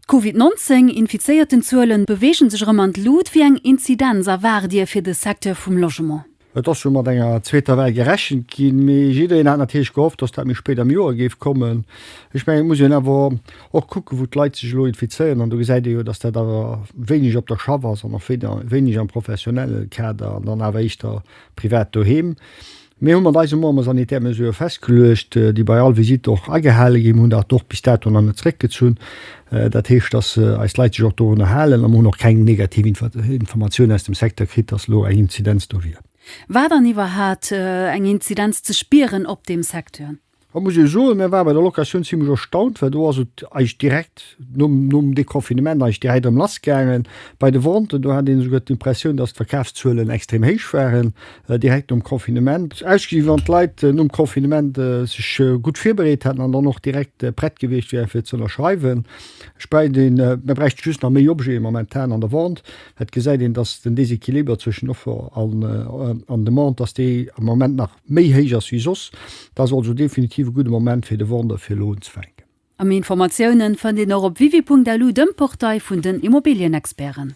D'Covid 19 Infizéiertenzuelen beweegen sech erëm an d'Lut. Wéi eng Inzidenz erwaart Dir fir de Secteur vum Logement? Et ass jo mat enger zweeter Well gerechent ginn, mee jiddereen hat natierlech gehofft, datt dat méi spéit am Joer géif kommen. Ech mengen, et muss een awer och kucken, wou d'Leit sech elo infizéieren an do gesäit ee jo, datt dat awer wéineg op der Schaff ass an och wéineg am professionelle Kader an dann awer éischter privat doheem. Mir hu mat eise Member sanitär Mesurë festgeluecht, déi bei all Visitt och agehale ginn. Mir hunn dat och bis dato nach net zréckgezunn. Dat heescht, dass eis Leit sech och dorunner halen a mir hunn och keng negativ Informatioun aus dem Secteur kritt, dass elo eng Inzidenz do wier. War dann iwwerhat eng Inzidenz ze spieren op deem Secteur? Da muss ech soen, mir ware bei der Locatioun zimlech erstaunt, well do ass et eigentlech direkt nom, nom Deconfinement eigentlech direkt erëm lassgaangen. Bei de Venten, do hat een esouguer d'Impressioun, dass d'Verkafszuelen extrem héich waren direkt nom Confinement. Ausgesi wann d'Leit nom Confinement sech gutt virbereet hätten an dann och direkt prett gewiescht wären, fir ze ënnerschreiwen. Ech bräicht een, mir bräichte just nach méi Objete momentan an der Vente. Et gesäit een, dass den Desequiliber zwëschen Offer an, an Demande, dass dee am Moment nach méi héich ass wéi soss. Dat ass also definitiv e gudde Moment fir de Vendeur fir elo unzefänken. A méi Informatiounen fënnt een och op wiwi.lu, dem Portail vun den Immobilienexperten.